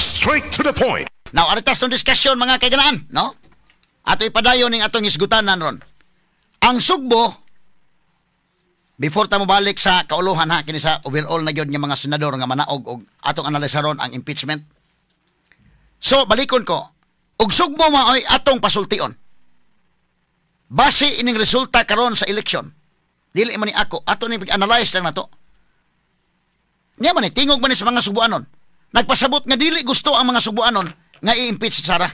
Straight to the point. Now, aritas tong discussion, mga kaigalaan, no? Ato ipadayon ning atong hisgutanan ron. Ang Sugbo, before ta mobalik sa kauluhan ha, kini sa overall na gyud nga mga senador nga manaog og atong analisaron ang impeachment. So, balikon ko, og Sugbo maoy atong pasultion. Base ining resulta karon sa eleksyon, dili man ni ako, ato ning pag-analyze lang nato. Niya man ni, tingog man ni sa mga Sugbuanon. Nagpasabot nga dili gusto ang mga Sugbuanon nga i-impeach si Sara.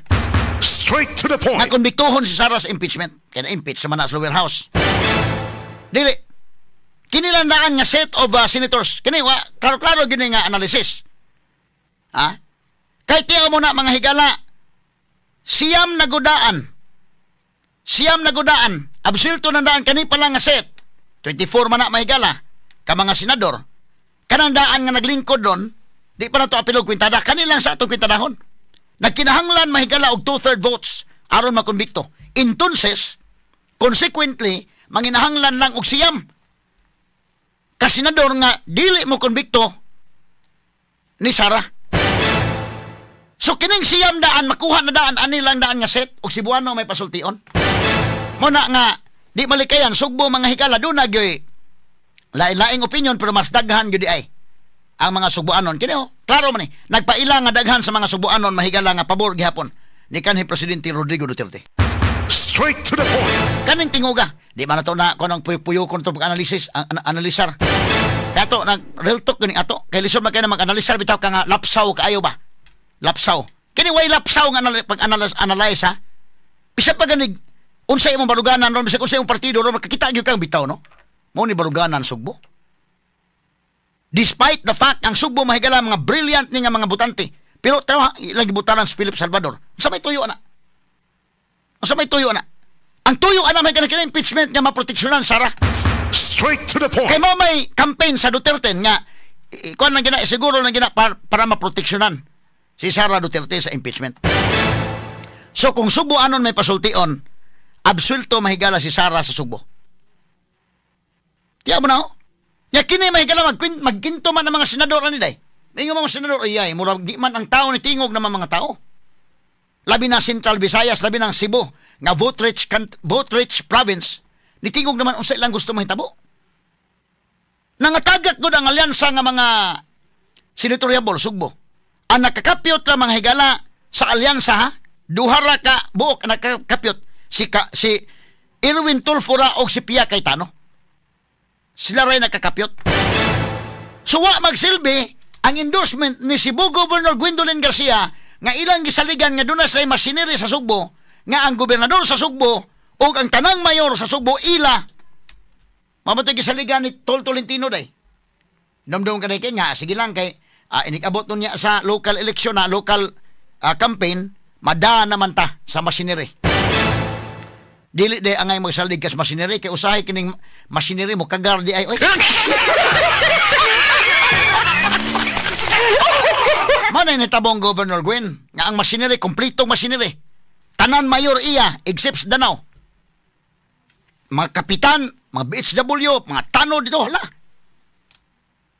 Straight to the point. Nga konbiktuhon si Sara sa impeachment. Kaya na-impeach sa man sa lower house. Dili. Kinilandaan nga set of senators. Kini, wa, klaro-klaro gini nga analysis. Ha? Kahit tiyaw mo na mga higala, 9 na gudaan. 9 na gudaan. Absulto ng daan. Kani pala nga set. 24 man na mahigala. Ka mga senador. Kanang daan nga naglingkod doon, di pa na to apilog kwintada. Kanilang sa atong kwintadahon. Nagkinahanglan mahigala og 2/3 votes aron makonbikto. Entonces, consequently, manginahanglan lang og 9 ka senador nga dili mo konbikto ni Sara. So kining 9 daan makuha na daan ani lang daan nga set og Cebuano may pasultion. Mo na nga di malikayan Sugbo mga higala do na gyoy lain-laing opinion pero mas daghan gyud ay ang mga Sugbuanon. Kini oh, klaro man ni. Nagpaila nga daghan sa mga Sugbuanon mahigala nga pabor gihapon ni kanhi Presidente Rodrigo Duterte. Straight to the point. Kaning tinguga, di man nato na kunong puyo-puyo kun to pag-analysis, analisar. Kato nag real talk gani ato. Kay lisod man kay na mag-analisar bitaw ka nga lapsaw kaayo ba? Lapsaw. Kini way lapsaw nga pag-analyze analyze ha. Bisa pa ganig unsa imong baruganan ron, bisag unsa imong partido ron, makakita gyud kang bitaw no. Mao ni baruganan Sugbo. Despite the fact ang Sugbo mahigala mga brilliant ni nga mga botante. Pero tanawa ilang gibutaran si Philip Salvador. Unsa may tuyo ana? Unsa may tuyo ana? Ang tuyo ana may kanang impeachment nga maproteksyonan Sara. Straight to the point. Kay mo may campaign sa Duterte nga kuan lang gina siguro lang gina para maproteksyonan si Sara Duterte sa impeachment. So kung Sugbo anon may pasultion, absulto mahigala si Sara sa Sugbo. Tiya mo na oh. Nya kini mahigala magkinto man ang mga senador ani day. Ingon mga senador ay murag di man ang tao ni tingog naman mga tao. Labi na Central Visayas, labi na ang Cebu nga vote rich province. Ni tingog naman unsa ilang gusto mahitabo. Nangatagak gud ang alyansa nga mga senatoriable Sugbo. Ang nakakapyot lang mga higala sa alyansa ha, duha ra ka buok ang nakakapyot si Erwin Tulfo ra og si Pia Cayetano. Sila ray nakakapyot. So wa magsilbi ang endorsement ni Cebu Governor Gwendolyn Garcia nga ilang gisaligan nga doon na sila masineri sa Sugbo, nga ang gobernador sa Sugbo o ang tanang mayor sa Sugbo ila. Mamatay gisaligan ni Tol Tolentino day. Namdong ka kay nga, sige lang kay inikabot nun niya sa local election na local campaign, mada naman ta sa masineri. Dili day angay magsalig kas masineri kay usahay kining masineri mo kagar di ay oy. Manay ni tabong Governor Gwen nga ang masineri kompletong masineri. Tanan mayor iya except sa Danao. Mga kapitan, mga BHW, mga tanod dito hala.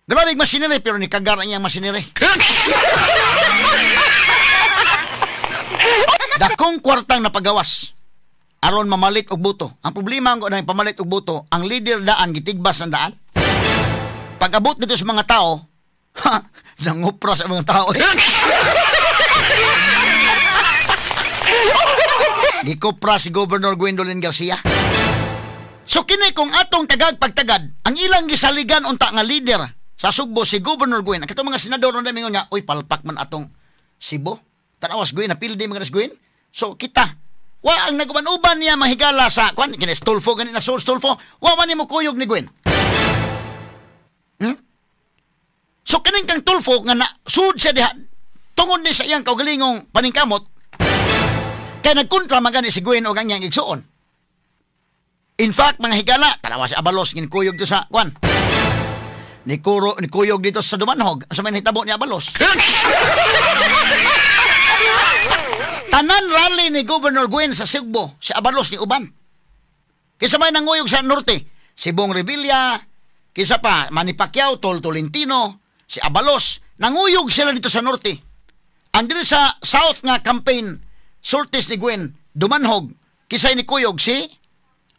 Grabe masineri pero ni kagar ang iyang masineri. Dakong kwartang napagawas aron mamalit og boto. Ang problema ang kanang pamalit og boto, ang leader daan gitigbas ang daan. Pag-abot dito sa mga tao, ha, nangupra sa mga tao. Gikupra si Governor Gwendolyn Garcia. So kini kung atong tagag pagtagad, ang ilang gisaligan unta nga leader sa Sugbo si Governor Gwen. Ang katong mga senador na mingon nga, uy palpak man atong Cebu. Tanawas Gwen, napildi mga nas Gwen. So kita wa ang naguban-uban niya mahigala sa kwan kini Stulfo gani na Stulfo, wa man nimo kuyog ni Gwen. So kining kang Tulfo nga na sud siya diha tungod ni sa iyang kaugalingong paningkamot kay nagkontra man gani si Gwen og ang iyang igsuon. In fact mga higala, tanawa si Abalos ginkuyog dito sa kwan. Ni kuyog dito sa Dumanhog sa may nahitabo ni Abalos. Tanan rally ni Governor Gwen sa Sugbo, si Abalos ni uban. Kisa may nanguyog sa norte, si Bong Revilla, kisa pa Manny Pacquiao, Tol Tolentino, si Abalos, nanguyog sila dito sa norte. Ang diri sa South nga campaign sultis ni Gwen dumanhog, kisay ni kuyog? Si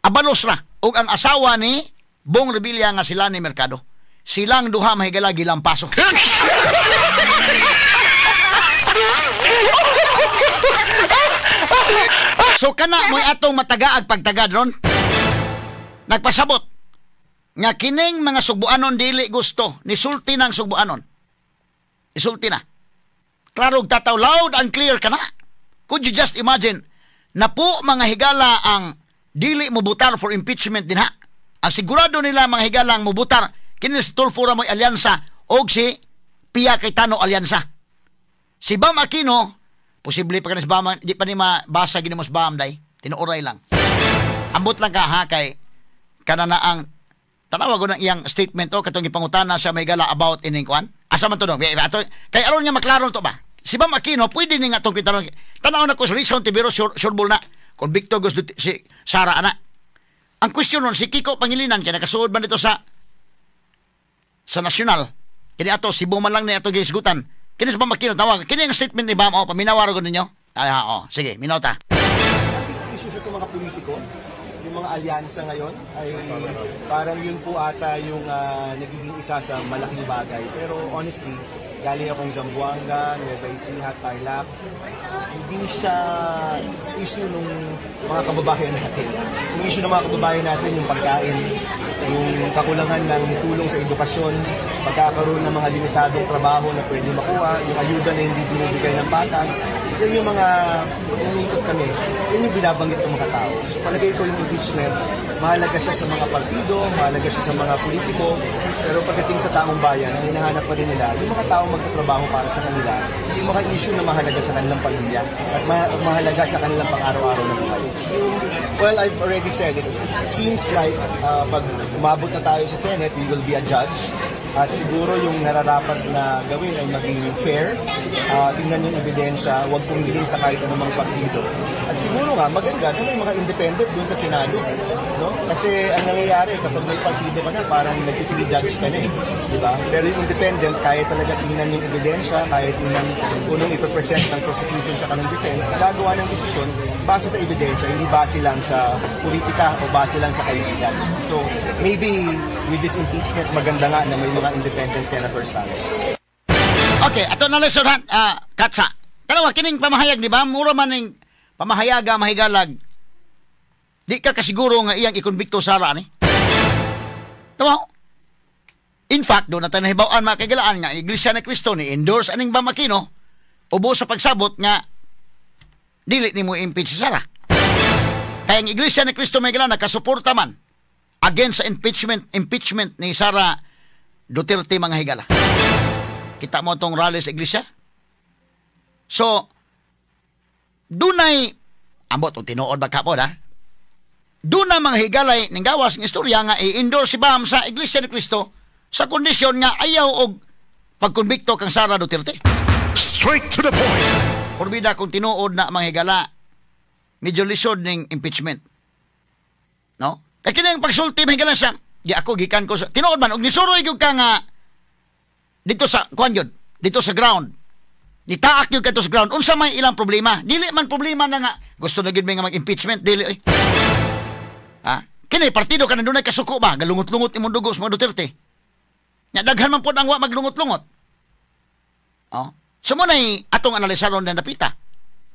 Abalos ra ug ang asawa ni Bong Revilla nga sila ni Mercado. Silang duha, mahigala, gilampaso. So kana mo'y atong matagaag pagtagad ron. Nagpasabot nga kining mga Sugbuanon dili gusto ni sulti ng Sugbuanon. Isulti na. Klaro tataw, loud and clear kana. Could you just imagine na po, mga higala, ang dili mobutar for impeachment dinha? Ang sigurado nila, mga higalang mobutar kini si Tulfo ra mo'y alyansa og si Pia Cayetano alyansa. Si Bam Aquino, posible pa kanis Bam, di pa ni mabasa gini mo si Bam day. Tinuoray lang. Ambot lang ka ha, kay kana na ang tanawa ko ng iyang statement o katong gipangutana siya may gala about ining kuan. Asa man to dong? Ato kay aron nga maklaro to ba? Si Bam Aquino pwede ni nga tong kitanong. Tanaw na ko sa Risa Hontiveros, sure na convicto gusto si Sara ana. Ang question nun, si Kiko Pangilinan kay nakasuod man dito sa nasyonal. Kini ato Cebu man lang ni ato gisgutan. Kini sa Bam Aquino tawag. Kini ang statement ni Bam, oh, paminawar ko ninyo. Ay, oh, sige, minota. Issue siya sa mga politiko, yung mga alyansa ngayon ay parang yun po ata yung nagiging isa sa malaking bagay. Pero honestly, galing akong Zamboanga, Nueva Ecija, Tarlac, hindi siya issue nung mga kababayan natin. Yung issue ng mga kababayan natin, yung pagkain, yung kakulangan ng tulong sa edukasyon, pagkakaroon ng mga limitadong trabaho na pwede makuha, yung ayuda na hindi binibigay ng patas, yun yung mga umiikot kami, yun yung binabanggit ng mga tao. So palagay ko yung impeachment, mahalaga siya sa mga partido, mahalaga siya sa mga politiko, pero pagdating sa taong bayan, ang hinahanap pa rin nila, yung mga taong magtatrabaho para sa kanila, yung mga issue na mahalaga sa kanilang pamilya at mahalaga sa kanilang pang-araw-araw na buhay. Well, I've already said, it seems like pag umabot na tayo sa Senate, we will be a judge. At siguro yung nararapat na gawin ay maging fair, tingnan yung ebidensya, huwag pumili sa kahit anumang partido. At siguro nga, maganda na may mga independent dun sa Senado. No? Kasi ang nangyayari, kapag may partido ka na, parang nagpipili-judge ka na eh. Di ba? Pero yung independent, kaya talaga tingnan yung ebidensya, kaya tingnan kung anong ipipresent ng prosecution sa kanang defense, gagawa ng desisyon base sa ebidensya, hindi base lang sa politika o base lang sa kaibigan. So, maybe with this impeachment, maganda nga na may mga independent senators tayo. Okay, ato na lesson ha, katsa. Tanawa kining pamahayag ni ba? Mura man ning pamahayaga mahigalag. Di ka kasiguro nga iyang ikonbikto Sara ni. Tama? In fact, doon natin nahibaw-an, mga kaigalaan, nga Iglesia ni Cristo ni endorse aning Bam Aquino ubo sa pagsabot nga dili nimo impeach si Sara. Kaya ang Iglesia ni Cristo, may nakasuporta man against sa impeachment ni Sara Duterte, mga higala. Kita mo itong rally sa iglesia? So, dunay, ambot, kung tinuod ba kapod ha? Doon mga higalay ning gawas ng istorya nga i-endorse si Bam sa Iglesia ni Cristo sa kondisyon nga ayaw og pagkonbikto kang Sara Duterte. Straight to the point. Porbida kung tinuod na, mga higala, medyo lisod ning impeachment. No? Kay kini ang pagsulti, mga higala, sa di ako gikan ko sa tinuod man og nisuroy gyud ka nga dito sa kuan gyud, dito sa ground. Nitaak gyud kadto sa ground. Unsa may ilang problema? Dili man problema na nga gusto na gyud may nga mag-impeachment, dili oy. Ha? Kini partido kanang dunay kasuko ba, galungot-lungot imong dugo sa mga Duterte. Nya daghan man pod ang wa maglungot-lungot. Oh. So mo nay atong analisaron na napita.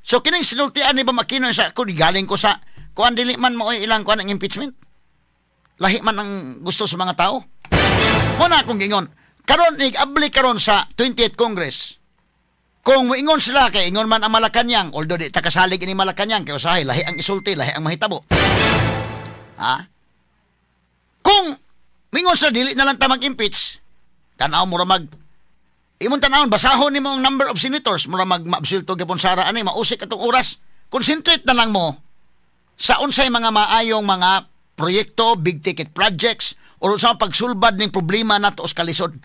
So kining sinultian ni Bam Aquino sa kun galing ko sa kuan, dili man mo ilang kuan ang impeachment. Lahi man ang gusto sa mga tao. Mo na akong gingon. Karon ig-abli karon sa 28th Congress. Kung moingon sila kay ingon man ang Malacanang, although di ta kasalig ini Malacanang kay usahay lahi ang isulti, lahi ang mahitabo. Ha? Kung mingon sila dili na lang ta mag-impeach, tan-aw mura mag imong tan-awon, basahon nimo ang number of senators, mura mag maabsulto gyapon Sara ani, mausik atong oras. Concentrate na lang mo sa unsay mga maayong mga proyekto, big ticket projects, or sa pagsulbad ning problema nato sa kalisod.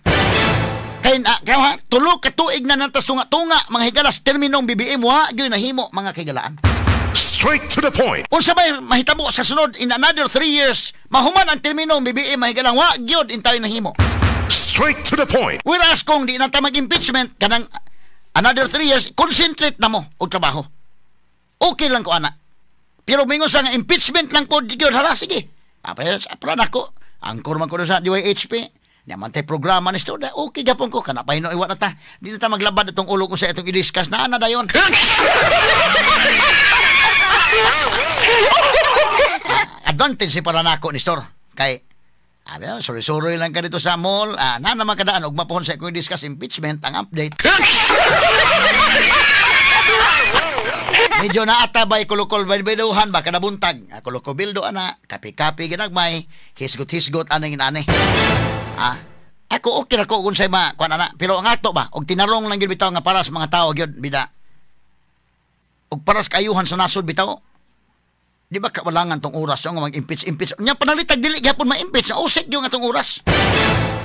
Kay na, kay ha, tulo ka tuig na natas tunga-tunga, mga higalas, terminong BBM wa gyud nahimo, mga kahigalaan. Straight to the point. Unsa may mahitabo sa sunod in another 3 years, mahuman ang terminong BBM, mahigalang, wa gyud intayo nahimo. Straight to the point. Whereas kung di na ta mag-impeachment kanang Another 3 years, concentrate na mo og trabaho. Okay lang ko, ana. Pero mingon sa nga impeachment lang po, gyud hala, sige. Apra na ko. Angkor man ko sa DYHP. Naman tay programa ni Stoda. Okay gapon ko. Kana pa iwa na ta. Di na ta maglabad itong ulo ko sa itong i-discuss na ana dayon. Advantage si para nako ni Store. Kay suri-suroy lang ka dito sa mall. Na naman kadaan ugma pohon sa akong i-discuss impeachment ang update. Medyo naatabay kulukol bayduhan ba kada buntag. Kulukobildo ana, kapi-kapi ginagmay, hisgot-hisgot aning inani. Ako okay ra ko kung say ma kuan ana, pero ang ato ba og tinarong lang gyud bitaw nga para sa mga tawo gyud bida. Og para sa kaayuhan sa nasod bitaw. Di ba kawalangan tong oras nga mag-impeach impeach. Nya panalitag dili gyapon ma-impeach, usik gyud nga tong oras.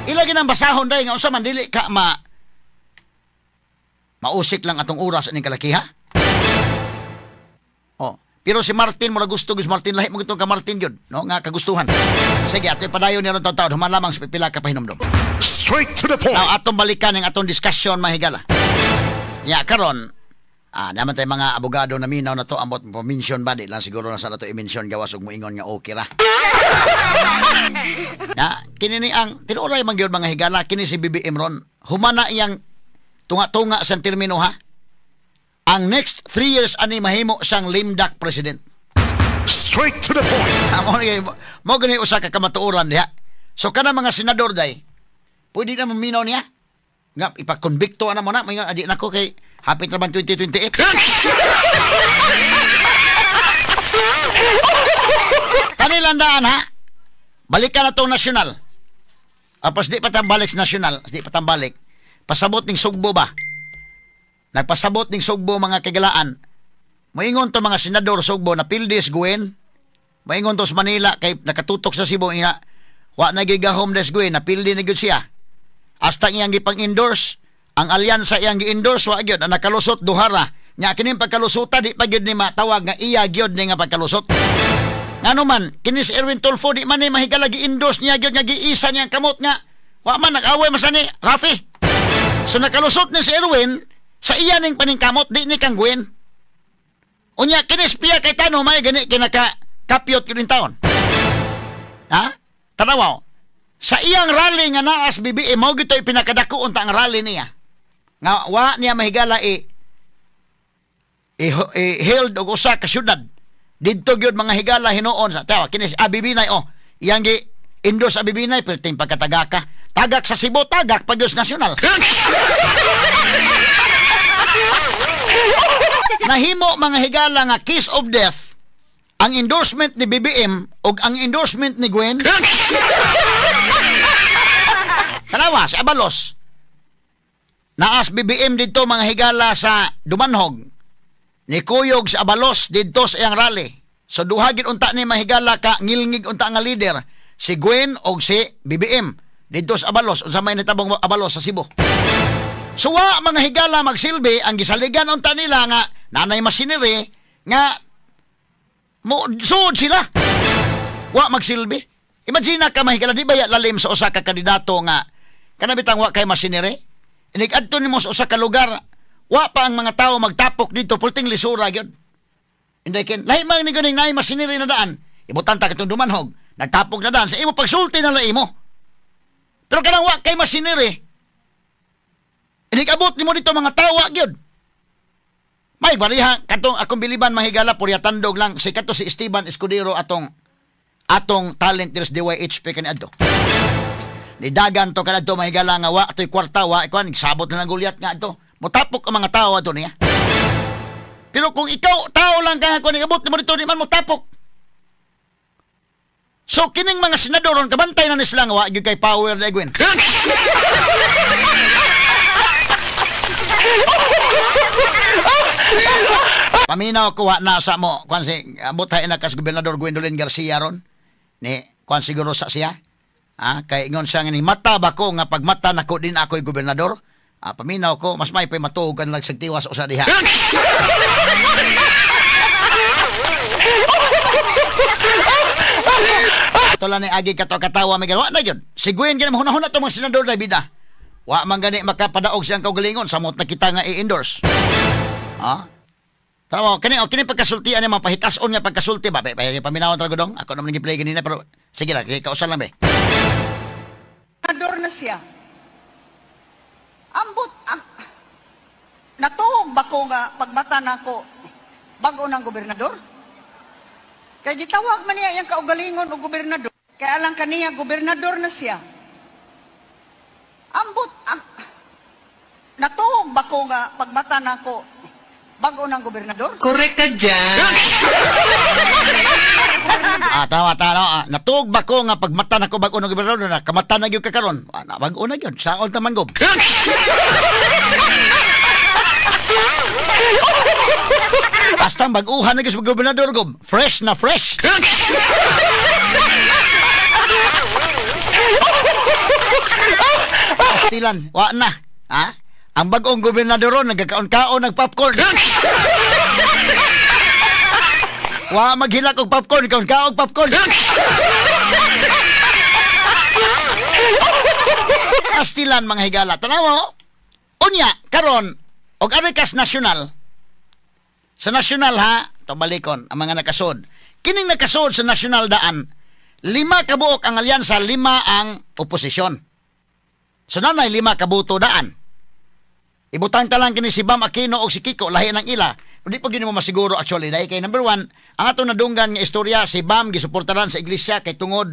Ila gyud ang basahon dai nga unsa man dili ka ma mausik lang atong oras aning kalakiha. Oh, pero si Martin mura gusto gyud Martin lahi mo gitong ka Martin gyud, no nga kagustuhan. Sige, ato padayon ni ron taon human lamang sa pipila ka pahinumdom. Straight to the point. Now atong balikan ang atong discussion mahigala. Ya karon naman tayo mga abogado na minaw na to ambot pa-mention ba di lang siguro na sa nato i-mention gawas og moingon nga okay ra. Na kini ni ang tinuoray man gyud mga higala kini si BBM ron. Humana iyang tunga-tunga sa termino ha. Ang next 3 years ani mahimo siyang lame duck president. Straight to the point. Mo gani usa ka kamatuoran diha. So kana mga senador day, pwede na maminaw niya. Nga ipakonbikto ana mo na, may adi nako kay hapit ra man 2028. Kanilang daan ha. Balikan na tong nasyonal. Apas di pa tambalik sa nasyonal, di pa tambalik. Pasabot ning Sugbo ba? Nagpasabot ning Sugbo mga kagalaan. Moingon to mga senador Sugbo na pildis Gwen. Moingon to sa Manila kay nakatutok sa Cebu ina. Wa na gigahom des Gwen, napildi na gyud siya. Hasta iyang gipang-endorse, ang alyansa iyang gi-endorse wa gyud ang nakalusot duhara. Nya kining pagkalusota di pa gyud ni matawag nga iya gyud ni nga pagkalusot. Ngano man kini si Erwin Tulfo di man ni mahigala gi-endorse niya gyud nga giisa niya ang kamot nga wa man nag-away man sa ni Rafi. So nakalusot ni si Erwin sa iya ning paningkamot di ni kang Gwen. Unya kini si Pia Cayetano may gani kinaka kapyot gyud taon. Ha? Tanaw. Sa iyang rally nga naas BBM mao gitoy pinakadako unta ang rally niya. Nga wa niya mahigala i held og usa ka syudad. Didto gyud mga higala hinuon sa tawa kini si Abibinay oh. Iyang gi endorse Abibinay perting pagkatagaka. Tagak sa Cebu, tagak pa gyud nasyonal. Nahimo mga higala nga kiss of death ang endorsement ni BBM og ang endorsement ni Gwen. Tanawa si Abalos. Naas BBM didto mga higala sa Dumanhog. Ni kuyog sa Abalos didto sa iyang rally. So duha gid unta ni mahigala ka ngilngig unta nga leader si Gwen og si BBM didto sa Abalos unsa may nitabong Abalos sa Cebu. So wa mga higala magsilbi ang gisaligan unta nila nga nanay masinere nga mo suod sila. Wa magsilbi. Imagine na ka mahigala di ba ya lalim sa usa ka kandidato nga kana bitang wa kay masinere. Inig-adto nimo sa usa ka lugar wa pa ang mga tao magtapok dito pulting lisura gyud. Inday ken lahi man ni ganing naay masinere na daan. Ibutan ta katong Dumanhog, nagtapok na daan sa imo pagsulti na lang imo. Pero kanang wa kay masinere. Inig-abot nimo dito mga tao wa gyud. May bariha katong akong biliban mahigala purya tandog lang si kato si Esteban Escudero atong talent diri sa DYHP kani adto. Nidagan to kanadto mahigala nga wa atoy kwarta wa ikuan sabot na lang gulyat nga adto. Motapok ang mga tao adto niya. Pero kung ikaw tao lang ka kuan abot nimo dito di man motapok. So kining mga senador ron kabantay na ni sila nga wa gyud kay power na Gwen. Paminaw ko wa na sa mo kuan si butay na kas Gobernador Gwendolyn Garcia ron ni kuan siguro sa siya. Kay ingon siya nga ni mata ba ko nga pagmata nako din ako'y gobernador. Paminaw ko mas may pay matuog kan lagsagtiwas usa diha. Ito lang ni agi kato katawa may galawa na yun. Si Gwen ganun, mahuna-huna ito mga senador na bida. Wa man gani makapadaog siyang kaugalingon samot na kita nga i-endorse. Ha? Tama, kini oh, kini pagkasultian ni mga pahitason nga pagkasulti ba? Paminawan talaga dong. Ako naman gi-play ganina pero sige lang, kausan lang be. Gobernador na siya. Ambot, natuog ba ko nga pagmata nako bag-o ng gobernador? Kay gitawag man niya iyang kaugalingon og gobernador. Kay alang kaniya gobernador na siya. Ambot, natuog ba ko nga pagmata nako bag-o ng gobernador? Correct ka dyan. Tama, tama. Natuog ba ko nga pagmata nako bag-o ng gobernador na kamata na gyud ka karon? Na bag-o na gyud. Saon ta man gob. Basta bag-uhan na gyud sa gobernador gob. Fresh na fresh. Pastilan, wa na. Ha? Ang bag-ong gobernador ron, nagkakaon-kaon ng popcorn. Wa maghilak og popcorn, kaon-kaon popcorn. Pastilan mga higala. Tanaw mo. Unya, karon og Arikas National. Sa national ha, to balikon ang mga nakasod. Kining nakasod sa national daan, 5 kabuok ang alyansa, 5 ang oposisyon. So nanay 5 kabuto daan. Ibutang ta lang kini si Bam Aquino og si Kiko, lahi ng ila. Di pa gini mo masiguro actually dahil kay number 1, ang atong nadunggan nga istorya si Bam gisuportaran sa iglesia kay tungod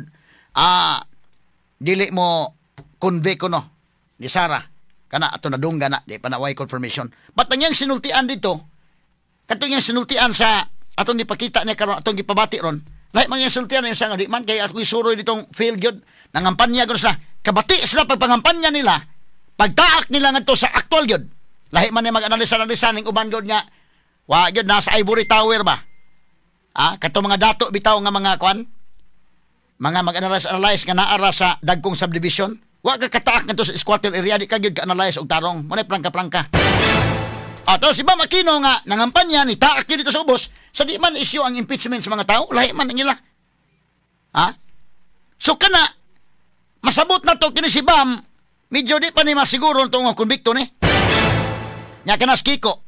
dili mo convict kuno ni Sara. Kana ato nadunggan na di pa na way confirmation. But ang iyang sinultian dito, katong iyang sinultian sa atong gipakita niya karon, atong gipabati ron. Lahi man iyang sinultian niya sa nga di man kay ako'y suroy ditong failed gyud, nangampanya gyud sila. Kabati sila pagpangampanya nila. Pagtaak nila ngadto sa aktual gyud. Lahi man ni mag-analisa-analisa ning uban gyud nga wa gyud nasa Ivory Tower ba. Kato mga dato bitaw nga mga kwan, mga mag-analyze nga naara sa dagkong subdivision. Wa ka kataak ngadto sa squatter area, di ka gyud ka-analyze og tarong. Mo nay plangka-plangka. To si Bam Aquino nga nangampanya ni taak gyud dito sa ubos, sa di man issue ang impeachment sa mga tao, lahi man ang ila. Ha? So kana masabot na to kini si Bam. Medyo di pa ni masiguro itong konbikto ni. Nya ka na si Kiko.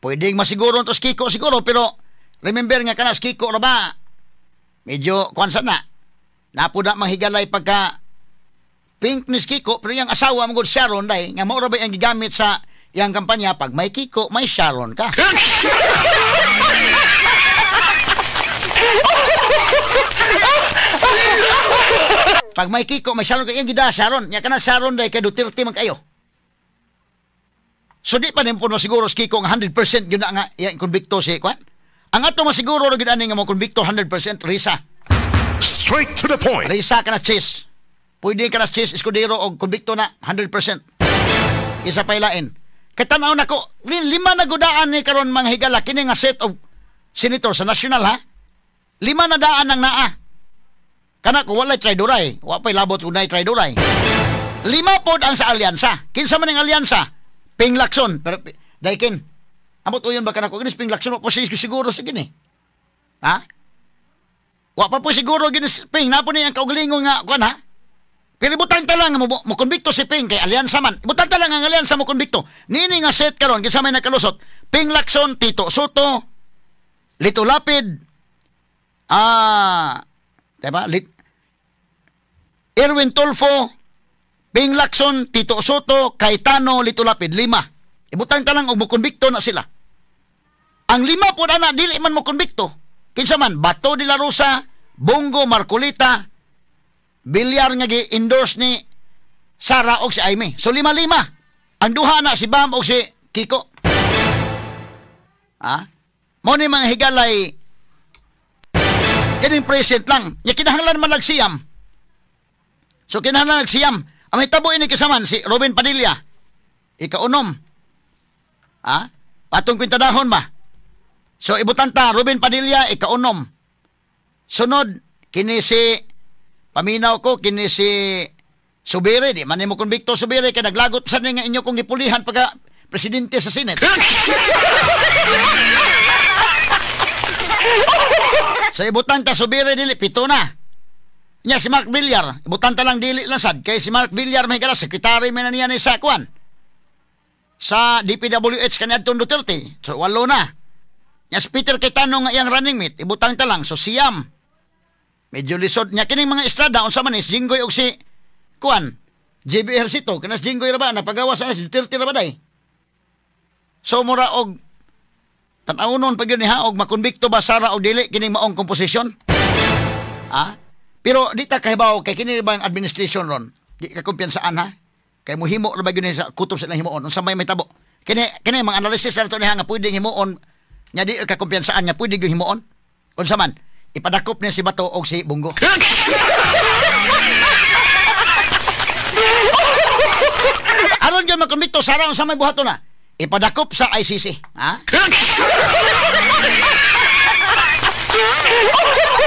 Pwedeng masiguro ito si Kiko siguro, pero remember nga ka na si Kiko na ba? Medyo kwansa na. Napuda manghigalay pagka pink ni si Kiko, pero yung asawa mo good Sharon day, nga maura ba yung gigamit sa iyang kampanya, pag may Kiko, may Sharon ka. Pag may Kiko, may Sharon ka, iyang gida Sharon. Nya ka na Sharon day kay Duterte man kayo. So di pa din po masiguro si Kiko nga 100% yun na nga iyang konbikto si Kwan. Ang ato masiguro na gid ani nga mo konbikto 100% Risa. Straight to the point. Risa ka na Chase. Pwede ka na Chase Escudero og konbikto na 100%. Isa pa ilain. Kay tan-aw nako, 5 na gudaan ni karon mga higala kini nga set of senator sa national ha. 5 na daan ang naa. Kana kung walay traidoray, wa pa'y labot kung naay traidoray. 5 pod ang sa alyansa. Kinsa man ang alyansa? Ping Lacson. Pero daikin, amot uyon ba kanako kinis Ping Lacson? Wa po siguro sige ni. Ha? Wa pa po siguro ginis Ping. Napo ni ang kaugalingon nga kuan ha. Pero ibutang ta lang mo konbikto si Ping kay alyansa man. Ibutang ta lang ang alyansa mo konbikto. Nini nga set karon kinsa may nakalusot? Ping Lacson, Tito Soto, Lito Lapid, diba? Erwin Tulfo, Ping Lacson, Tito Soto, Cayetano, Lito Lapid, 5. Ibutang ta lang og mokonbikto na sila. Ang 5 po na dili man mokonbikto. Kinsa man, Bato de la Rosa, Bongo Marcolita, Villar nga gi-endorse ni Sara og si Aimee. So 5-5. Ang duha na si Bam og si Kiko. Ha? Mo ni mga higalay kining present lang. Nya kinahanglan man nagsiyam. So kinahanglan nagsiyam. Ang hitabo ini kisaman si Robin Padilla. Ikaunom. Ha? Patong kwintadahon ba? So ibutanta Robin Padilla ikaunom. Sunod kini si paminaw ko kini si Subiri, di man nimo konbikto Subiri kay naglagot sa nga inyo kong gipulihan pagka presidente sa Senate. Sa ibutang ta Subiri dili 7 na. Nya si Mark Villar, ibutan ta lang dili lang sad kay si Mark Villar may gala sekretary man na niya ni sa kuan. Sa DPWH kaniadtong Duterte. So 8 na. Nya si Peter Cayetano nga iyang running mate, ibutang ta lang so 9. Medyo lisod nya kining mga Estrada unsa man is Jinggoy og si kuan JB Ejercito kanas Jinggoy ra ba napagawas na si Duterte ra ba day. So mura og tan-awnon pa gyud ni ha og makonbikto ba Sara og dili kining maong komposisyon? Ha? Pero di ta kahibaw kay kini ba ang administration ron? Di ka kumpiyansaan ha? Kay muhimo ra ba gyud ni sa kutob sa ilang himuon unsa may mahitabo? Kini kini mga analysis na to niya nga pwedeng himuon nya di ka kumpiyansaan nga pwede gyud himuon. Unsa man ipadakop niya si Bato og si Bongo. Aron gyud makonbikto Sara unsa may buhaton na? Ipadakop sa ICC, ha?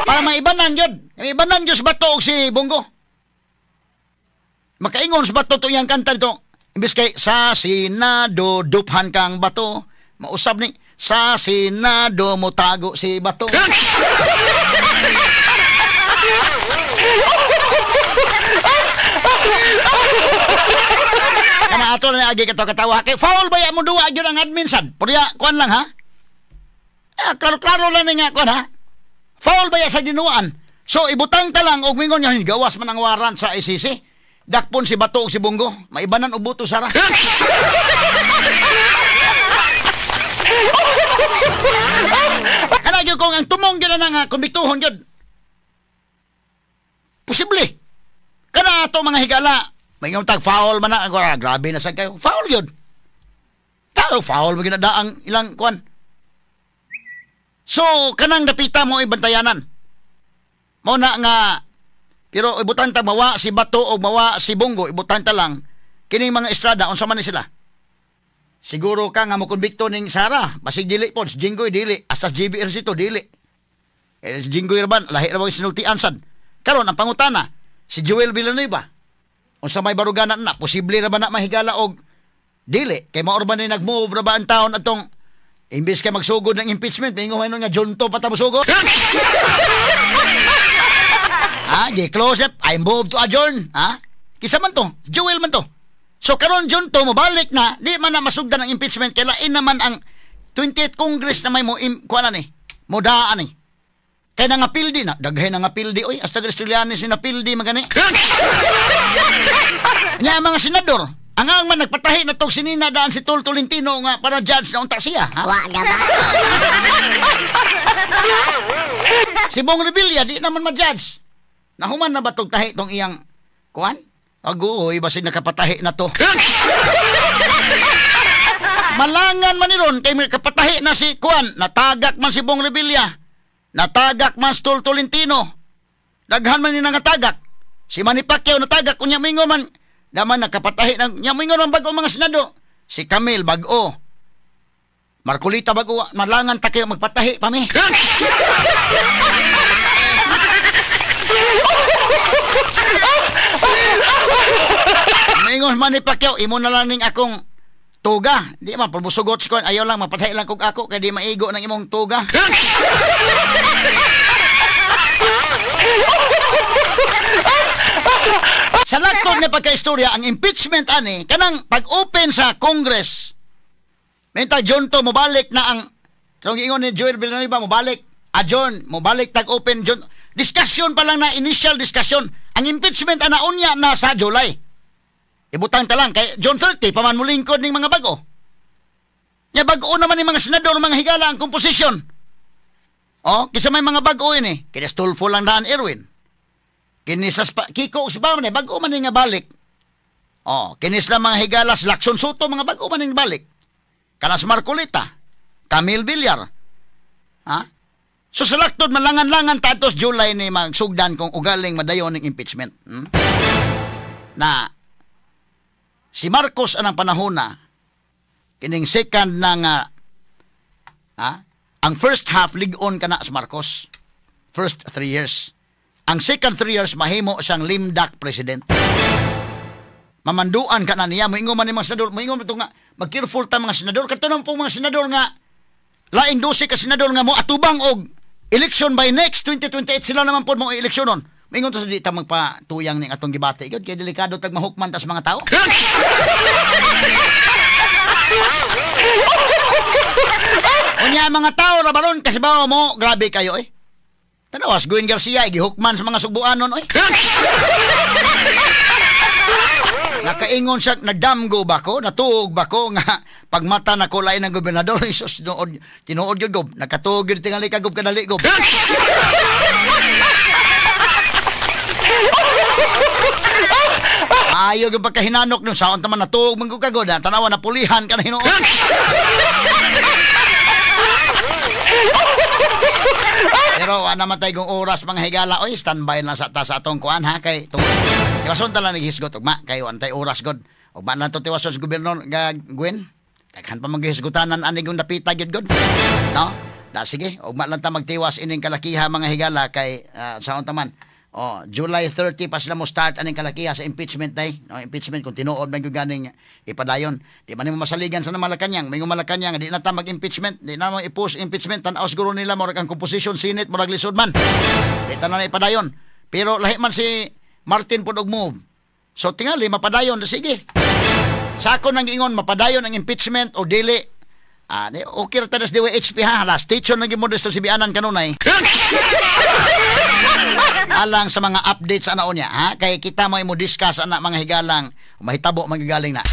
Para maibanan yun. Maibanan yun sa Bato og si Bongo. Makaingon sa Bato to iyang kanta dito. Imbis kay sa Senado duphan kang Bato. Mausab ni sa Senado motago si Bato. Kana ato na agi kato katawa kay foul ba mo duwa gyud ang admin sad. Purya kuan lang ha. Klaro-klaro lang nga kuan ha. Foul ba sa dinuan. So ibutang ta lang og mingon nga gawas man ang warrant sa ICC. Dakpon si Bato og si Bongo, maibanan og buto Sara. Kana gyud kung ang tumong gyud na nga kumbiktuhon gyud. Posible. Kana ato mga higala, may tag foul man na, grabe na sad kayo. Foul yun. Tao, foul mo ginadaang ilang kuan. So, kanang dapita mo ibantayanan. Mo na nga, pero ibutan ta mawa si Bato o mawa si Bongo, ibutan ta lang, kining mga Estrada, unsa man ni sila. Siguro ka nga mo konbikto ning Sara, basig dili po, si Jinggoy dili, hasta JB Ejercito dili. Eh, si Jinggoy raban, lahi ra ba sinultian sad. Karon ang pangutana, si Joel Villanueva, unsa may baruganan na, posible ra ba na mahigala og dili kay mao ra ba ni nag-move ra ba ang taon atong imbes kay magsugod ng impeachment mingon man nga junto pa ta mosugod. Ha, gi close up, I move to adjourn, ha? Kisa man to, Joel man to. So karon junto mobalik na, di man na masugdan ang impeachment kay lain naman ang 28th Congress na may mo kuan ni, modaan ni. Kay nangapildi na, daghay nangapildi oy, hasta Australianis ni napildi magani. Nya mga senador, ang man nagpatahi na tog sinina daan si Tol Tolentino nga para judge na unta siya, ha? Wa gaba. Si Bong Revilla di naman ma-judge. Nahuman na ba tog tahi tong iyang kuan? Agoy, basig nakapatahi na to. Malangan man ni ron kay kapatahi na si kuan, natagak man si Bong Revilla. Natagak man si Tol Tolentino. Daghan man ni nangatagak. Si Manny Pacquiao natagak unya mingo man naman nakapatahi ng nya mingo man bag-o mga senador. Si Camille bag-o. Marcolita bag-o, malangan ta kayo magpatahi pa mi. Mingon Manny Pacquiao, imo na lang ning akong tuga. Di man pagmusugot ko, ayaw lang mapatay lang kog ako kay di maigo ng imong tuga. Sa laktod nga pagkaistorya, ang impeachment ani kanang pag-open sa Congress. Menta junto mobalik na ang kung ingon ni Joel Villanueva mobalik, adjourn, mobalik tag open John. Discussion pa lang na initial discussion. Ang impeachment ana unya na sa July. Ibutang ta lang kay June 30 pa man molingkod ning mga bag-o. Nya bag-o naman ning mga senador, mga higala ang komposisyon. Oh, kisa may mga bag-o ini, kini Stulfo lang daan Erwin. Kini sa Kiko Usba man bag-o man nga balik. Oh, kini sila mga higalas Lacson Soto mga bag-o man ning balik. Kanas Marcolita, Camille Villar. Ha? So sa laktod malangan-langan tatos July ni magsugdan kung ugaling madayon ning impeachment. Na si Marcos anang panahon na kining second na nga ang first half lig-on kana si Marcos. First 3 years. Ang second 3 years mahimo siyang limdak president. Mamanduan ka na niya, moingon man ni mga senador, moingon man nga mag-careful ta mga senador, kadto naman po mga senador nga laing 12 ka senador nga mo atubang og election by next 2028 sila naman po mo eleksyonon. Mingon to sa di ta magpatuyang ning atong gibati gyud kay delikado tag mahukman tas mga tao. Unya mga tao ra baron kasi ba mo grabe kayo eh. Tanawas Gwen Garcia gihukman sa mga sugbuanon oy. Nakaingon siya, nagdamgo ba ko, natuog ba ko nga pagmata na ko lain ng gobernador. Jesus, tinuod, tinuod yun, gob. Nakatuog yun, tingali ka, gob, kadali, gob. Ayaw yung pagkahinanok nun, saon taman natuog man ko kagod, ha? Tanawa, napulihan ka na hinuon. Pero wala naman tayo kung oras mga higala, oy, standby lang sa ta sa atong kuan ha kay tiwason ta lang naghisgot ugma kay antay oras god. Ugma lang to tiwason sa gobyerno Gwen. Daghan pa maghisgutanan ani kung dapita gyud god. No? Da sige, ugma lang ta magtiwas ining kalakiha mga higala kay saon ta man. Oh, July 30 pa sila mo start aning kalakiha sa impeachment day. No, impeachment kung tinuod man gyud ganing ipadayon. Di man nimo masaligan sa Malacañang, may Malacañang di na ta mag-impeachment, di na mo i-push impeachment, tan-aw siguro nila murag ang composition Senate murag lisod man. Di ta na ipadayon. Pero lahi man si Martin pod og move. So tingali mapadayon, sige. Sa ako nang giingon mapadayon ang impeachment o dili. Ah, di, okay ra ta sa DYHP ha. Last station na gimo sa Sibianan kanunay. Alang sa mga updates ana unya ha, kay kita mo imo discuss ana mga higalang mahitabo magigaling na.